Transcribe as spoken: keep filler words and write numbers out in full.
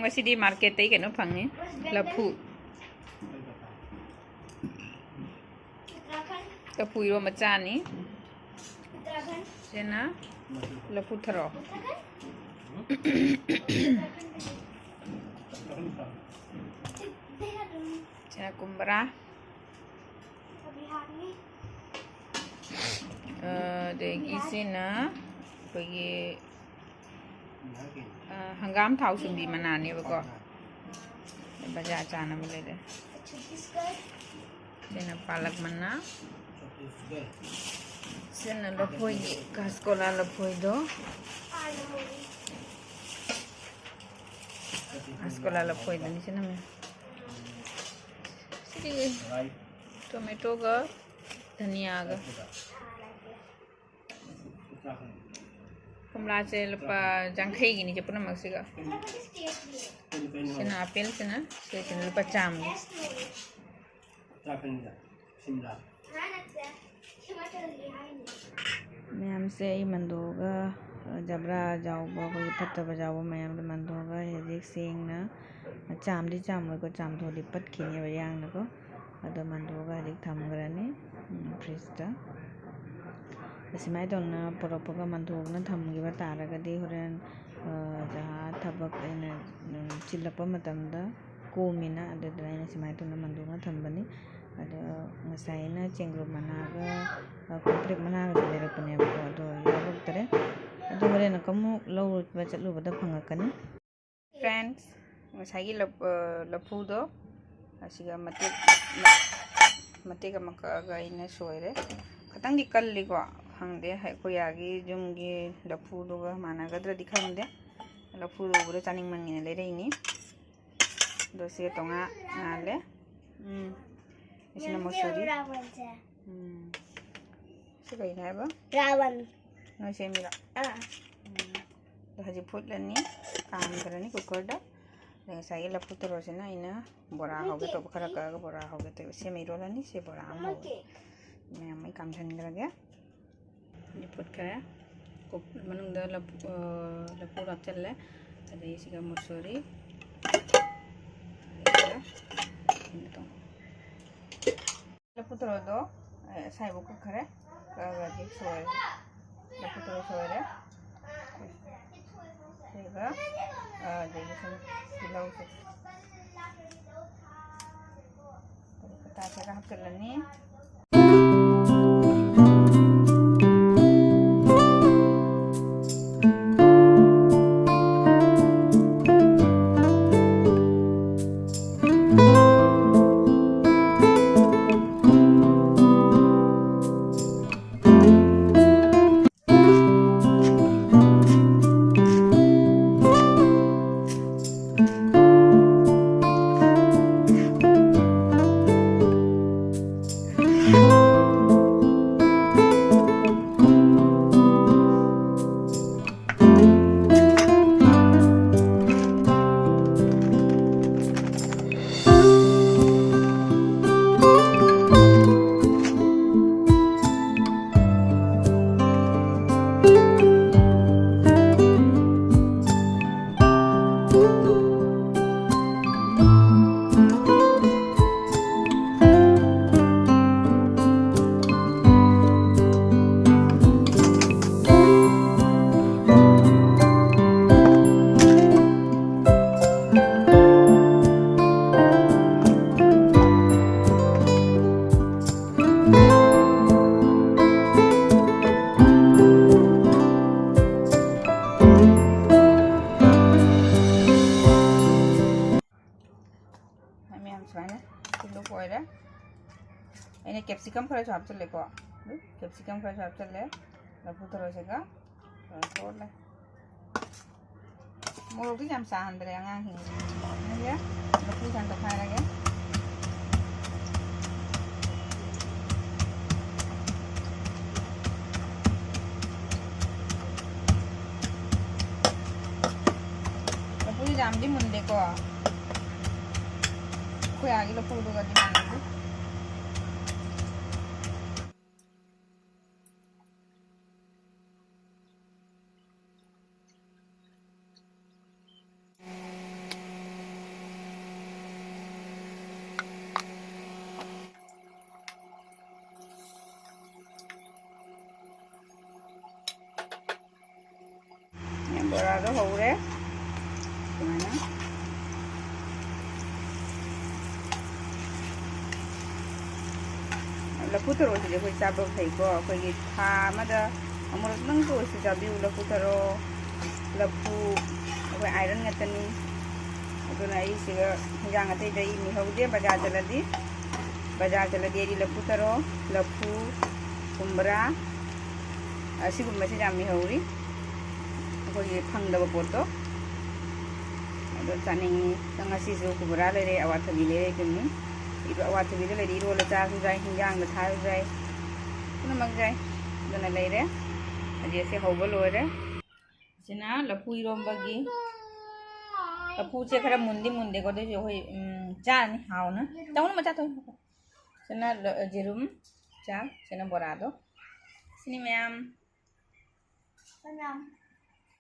ꯉꯁꯤꯗꯤ ꯃꯥꯔꯀꯦꯠꯇꯩ ꯀꯩꯅꯣ ꯐꯪꯉꯤ, ꯂꯐꯨ꯫ ꯂꯐꯨ ꯏꯔꯣꯝꯕ ꯆꯥꯅꯤ꯫ ꯁꯤꯅ ꯂꯐꯨ ꯊꯔꯣ꯫ ꯁꯤꯅ ꯀꯨꯝꯕ꯭ꯔꯥ꯫ ꯑꯗꯒꯤ ꯁꯤꯅ ꯑꯩꯈꯣꯏꯒꯤ, ꯑ, ꯍꯪꯒꯥꯝ ꯊꯥꯎ ꯁꯨꯝꯕꯤ ꯃꯅꯥꯅꯦꯕꯀꯣ꯫ ꯕꯖꯥꯔ ꯆꯥꯅꯕ ꯂꯩꯔꯦ꯫ ꯁꯤꯅ ꯄꯥꯂꯛ ꯃꯅꯥ꯫ ꯁꯤꯅ ꯂꯐꯣꯏꯒꯤ, ꯀꯥꯁꯀꯣꯂꯥ ꯂꯐꯣꯏꯗꯣ꯫ ꯀꯥꯁꯀꯣꯂꯥ ꯂꯐꯣꯏꯗꯨꯅꯤ ꯁꯤꯅ ꯃꯌꯥꯝ꯫ ꯁꯤꯗꯤ ꯇꯣꯃꯦꯇꯣꯒ ꯙꯅꯤꯌꯥꯒ꯫ ꯀꯣꯝꯂꯥꯁꯦ ꯂꯨꯄꯥ ꯌꯥꯡꯈꯩꯒꯤꯅꯤ ꯁꯦ ꯄꯨꯝꯅꯃꯛꯁꯤꯒ꯫ ꯁꯤꯅ ꯑꯦꯄꯜꯁꯤꯅ, ꯁꯤꯁꯤꯅ ꯂꯨꯄꯥ ꯆꯥꯝꯃꯒꯤ꯫ ꯃꯌꯥꯝꯁꯦ ꯑꯩ ꯃꯟꯗꯣꯛꯑꯒ, ꯖꯕ꯭ꯔꯥ ꯌꯥꯎꯕ, ꯑꯩꯈꯣꯏꯒꯤ ꯐꯠꯇꯕ ꯌꯥꯎꯕ ꯃꯌꯥꯝꯗꯣ ꯃꯟꯗꯣꯛꯑꯒ ꯑꯩ ꯍꯧꯖꯤꯛ ꯁꯦꯡꯅ, ꯆꯥꯝꯗꯤ ꯆꯥꯝꯃꯣꯏꯀꯣ, ꯆꯥꯝꯊꯣꯛꯑꯗꯤ ꯄꯠꯈꯤꯅꯦꯕ ꯌꯥꯡꯅꯀꯣ꯫ ꯑꯗꯣ ꯃꯟꯗꯣꯛꯑꯒ ꯍꯧꯖꯤꯛ ꯊꯝꯈ꯭ꯔꯅꯤ, ꯎꯝ, ꯐ꯭ꯔꯤꯖꯇ꯫ ꯑꯁꯨꯃꯥꯏꯅ ꯇꯧꯅ ꯄꯨꯔꯛꯄꯒ ꯃꯟꯗꯣꯛꯅ ꯊꯝꯈꯤꯕ ꯇꯥꯔꯒꯗꯤ ꯍꯣꯔꯦꯟ, ꯑ, ꯖꯍꯥ ꯊꯕꯛ ꯑꯩꯅ, ꯎꯝ, ꯆꯤꯜꯂꯛꯄ ꯃꯇꯝꯗ ꯀꯣꯝꯃꯤꯅ, ꯑꯗꯨꯗꯨꯅ ꯑꯩꯅ ꯁꯨꯃꯥꯏꯅ ꯇꯧꯅ ꯃꯟꯗꯣꯛꯅ ꯊꯝꯕꯅꯤ꯫ ꯑꯗꯣ ꯉꯁꯥꯏ ꯑꯩꯅ ꯆꯦꯡꯒ꯭ꯔꯨꯝ ꯃꯅꯥꯒ, ꯑ, ꯀꯣꯝꯄ꯭ꯔꯦꯛ ꯃꯅꯥꯒꯁꯨ ꯂꯩꯔꯛꯄꯅꯦꯕꯀꯣ, ꯑꯗꯣ ꯌꯥꯎꯔꯛꯇꯔꯦ꯫ ꯑꯗꯣ ꯍꯣꯔꯦꯟ ꯑꯃꯨꯛ ꯂꯧꯔꯨꯕ ꯆꯠꯂꯨꯕꯗ ꯐꯪꯉꯛꯀꯅꯤ꯫ Friends, ꯉꯁꯥꯏꯒꯤ ꯂꯞ-, ꯑ, ꯂꯐꯨꯗꯣ ꯑꯁꯤꯒ ꯃꯇꯦꯛ, ꯃꯇꯦꯛ ꯑꯃ ꯀꯛꯑꯒ ꯑꯩꯅ ꯁꯣꯏꯔꯦ꯫ ꯈꯤꯇꯪꯗꯤ ꯀꯜꯂꯤꯀꯣ, ꯈꯪꯗꯦ, ꯑꯩꯈꯣꯏ ꯑꯥꯒꯤ ꯌꯨꯝꯒꯤ ꯂꯐꯨꯗꯨꯒ ꯃꯥꯟꯅꯒꯗ꯭ꯔꯗꯤ ꯈꯪꯗꯦ꯫ ꯂꯐꯨꯗꯣ ꯎꯕꯗ ꯆꯥꯅꯤꯡꯃꯟꯒꯤꯅ ꯂꯩꯔꯛꯏꯅꯤ꯫ ꯑꯗꯣ ꯁꯤꯒ ꯇꯣꯉꯥꯟ ꯉꯥꯜꯂꯦ꯫ ꯎꯝ꯫ ꯑꯁꯤꯅ ꯃꯁꯨꯔꯤ꯫ ꯔꯥꯋꯟꯁꯦ꯫ ꯎꯝ꯫ ꯁꯤ ꯀꯩꯅꯣ ꯍꯥꯏꯕ? ꯔꯥꯋꯟ꯫ ꯅꯣꯏ ꯁꯦꯝꯃꯤꯔꯣ? ꯑꯥ꯫ ꯎꯝ꯫ ꯑꯗꯣ ꯍꯧꯖꯤꯛ ꯐꯨꯠꯂꯅꯤ, ꯀꯥꯝꯈ꯭ꯔꯅꯤ ꯀꯨꯀꯔꯗ꯫ ꯑꯗ ꯉꯁꯥꯏꯒꯤ ꯂꯐꯨ ꯊꯔꯣꯁꯤꯅ ꯑꯩꯅ ꯕꯣꯔꯥ ꯍꯧꯒꯦ ꯇꯧꯕ, ꯈꯔ ꯀꯛꯑꯒ ꯕꯣꯔꯥ ꯍꯧꯒꯦ ꯇꯧꯕ꯫ ꯁꯦꯝꯃ ꯏꯔꯣꯜꯂꯅꯤ꯫ ꯁꯤ ꯕꯣꯔꯥ ꯑꯃ ꯍꯧꯒꯦ꯫ ꯃꯌꯥꯝ ꯑꯩ ꯀꯥꯝꯁꯤꯟꯈ꯭ꯔꯒꯦ꯫ ꯑꯗꯩ ꯐꯨꯠꯈ꯭ꯔꯦ꯫ ꯀꯨꯛ-, ꯃꯅꯨꯡꯗ ꯂꯐꯨ, ꯑ, ꯂꯐꯨ ꯍꯥꯞꯆꯜꯂꯦ꯫ ꯑꯗꯩ ꯁꯤꯒ ꯃꯨꯁꯨꯔꯤ, ꯂꯐꯨ ꯊꯔꯣꯗꯣ, ꯑꯦ, ꯑꯁꯥꯏꯕꯧ ꯀꯛꯈꯔꯦ꯫ ꯀꯛꯑꯒ ꯍꯧꯖꯤꯛ ꯁꯣꯏꯔꯦ꯫ ꯂꯐꯨ ꯊꯔꯣ ꯁꯣꯏꯔꯦ꯫ ꯑꯗꯨꯒ, ꯑ, ꯑꯗꯒꯤ ꯁꯨꯝ ꯇꯤꯜꯍꯧꯁꯦ ꯀꯔꯤ ꯀꯇꯥ ꯈꯔ ꯍꯥꯞꯆꯤꯜꯂꯅꯤ꯫ ꯃꯌꯥꯝ ꯁꯨꯃꯥꯏꯅ ꯁꯤꯜꯂꯨ ꯑꯣꯏꯔꯦ꯫ ꯑꯩꯅ capsicum ꯈꯔꯁꯨ ꯍꯥꯞꯆꯤꯜꯂꯦꯀꯣ꯫ ꯑꯗꯨ capsicum ꯈꯔꯁꯨ ꯍꯥꯞꯆꯤꯜꯂꯦ꯫ ꯂꯐꯨ ꯊꯔꯣꯁꯤꯒ ꯀꯩꯅꯣ ꯇꯧꯔꯦ꯫ ꯃꯣꯔꯣꯛꯇꯤ ꯌꯥꯝ ꯆꯥꯍꯟꯗ꯭ꯔꯦ ꯑꯉꯥꯡꯁꯤꯡꯁꯦ꯫ ꯑꯗꯨꯒ ꯂꯐꯨ ꯁꯥꯡ ꯇꯧꯈꯥꯏꯔꯒꯦ꯫ ꯂꯐꯨꯁꯦ ꯌꯥꯝꯗꯤ ꯃꯨꯟꯗꯦꯀꯣ꯫ ꯑꯩꯈꯣꯏ ꯑꯥꯒꯤ ꯂꯐꯨꯗꯨꯒꯗꯤ ꯃꯥꯟꯅꯗꯦ꯫ ꯕꯣꯔꯥꯗꯣ ꯍꯧꯔꯦ꯫ ꯁꯨꯃꯥꯏꯅ꯫ ꯂꯐꯨ ꯊꯔꯣꯁꯤꯗꯤ ꯑꯩꯈꯣꯏ ꯆꯥꯕ ꯐꯩꯀꯣ꯫ ꯑꯩꯈꯣꯏꯒꯤ ꯊꯥ ꯑꯃꯗ ꯑꯃꯨꯔꯛꯇꯪꯇ ꯑꯣꯏꯔꯁꯨ ꯆꯥꯕꯤꯌꯨ꯫ ꯂꯐꯨ ꯊꯔꯣ, ꯂꯐꯨ, ꯑꯩꯈꯣꯏ iron ꯉꯥꯛꯇꯅꯤ꯫ ꯑꯗꯨꯅ ꯑꯩ ꯁꯤꯒ ꯍꯤꯟꯖꯥꯡ ꯑꯇꯩꯗ ꯑꯩ ꯃꯤꯍꯧꯗꯦ꯫ ꯕꯖꯥꯔ ꯆꯠꯂꯗꯤ, ꯕꯖꯥꯔ ꯆꯠꯂꯗꯤ ꯑꯩꯗꯤ ꯂꯐꯨ ꯊꯔꯣ, ꯂꯐꯨ, ꯀꯨꯝꯕ꯭ꯔꯥ, ꯑꯁꯤꯒꯨꯝꯕꯁꯦ ꯌꯥꯝ ꯃꯤꯍꯧꯔꯤ꯫ ꯑꯩꯈꯣꯏꯒꯤ ꯐꯪꯗꯕ ꯄꯣꯠꯇꯣ꯫ ꯑꯗꯣ ꯆꯥꯅꯤꯡꯉꯤ꯫ ꯉꯁꯤꯁꯨ ꯀꯨꯝꯕ꯭ꯔꯥ ꯂꯩꯔꯦ, ꯑꯋꯥꯊꯕꯤ ꯂꯩꯔꯦ, ꯆꯨꯝꯃꯤ꯫ ꯏꯔꯣ-, ꯑꯋꯥꯊꯕꯤꯗꯣ ꯂꯩꯔꯦ, ꯏꯔꯣꯜꯂ ꯆꯥꯔꯁꯨ ꯌꯥꯏ, ꯍꯤꯟꯖꯥꯡꯗ ꯊꯥꯔꯁꯨ ꯌꯥꯏ, ꯄꯨꯝꯅꯃꯛ ꯌꯥꯏ꯫ ꯑꯗꯨꯅ ꯂꯩꯔꯦ꯫ ꯍꯧꯖꯤꯛ ꯑꯁꯤ ꯍꯧꯕ ꯂꯣꯏꯔꯦ꯫ ꯁꯤꯅ ꯂꯐꯨ ꯏꯔꯣꯝꯕꯒꯤ꯫ ꯂꯐꯨꯁꯦ ꯈꯔ ꯃꯨꯟꯗꯤ ꯃꯨꯟꯗꯦꯀꯣ, ꯑꯗꯨꯏꯁꯨ ꯑꯩꯈꯣꯏ, ꯎꯝ, ꯆꯥꯔꯅꯤ ꯍꯥꯎꯅ꯫ ꯇꯧꯅꯨ ꯃꯆꯥ ꯇꯧꯅꯨ꯫ ꯁꯤꯅ ꯂ-, ꯌꯦꯔꯨꯝ ꯆꯥꯛ, ꯁꯤꯅ ꯕꯣꯔꯥꯗꯣ꯫ ꯁꯤꯅꯤ ꯃꯌꯥꯝ꯫ ꯃꯌꯥꯝ꯫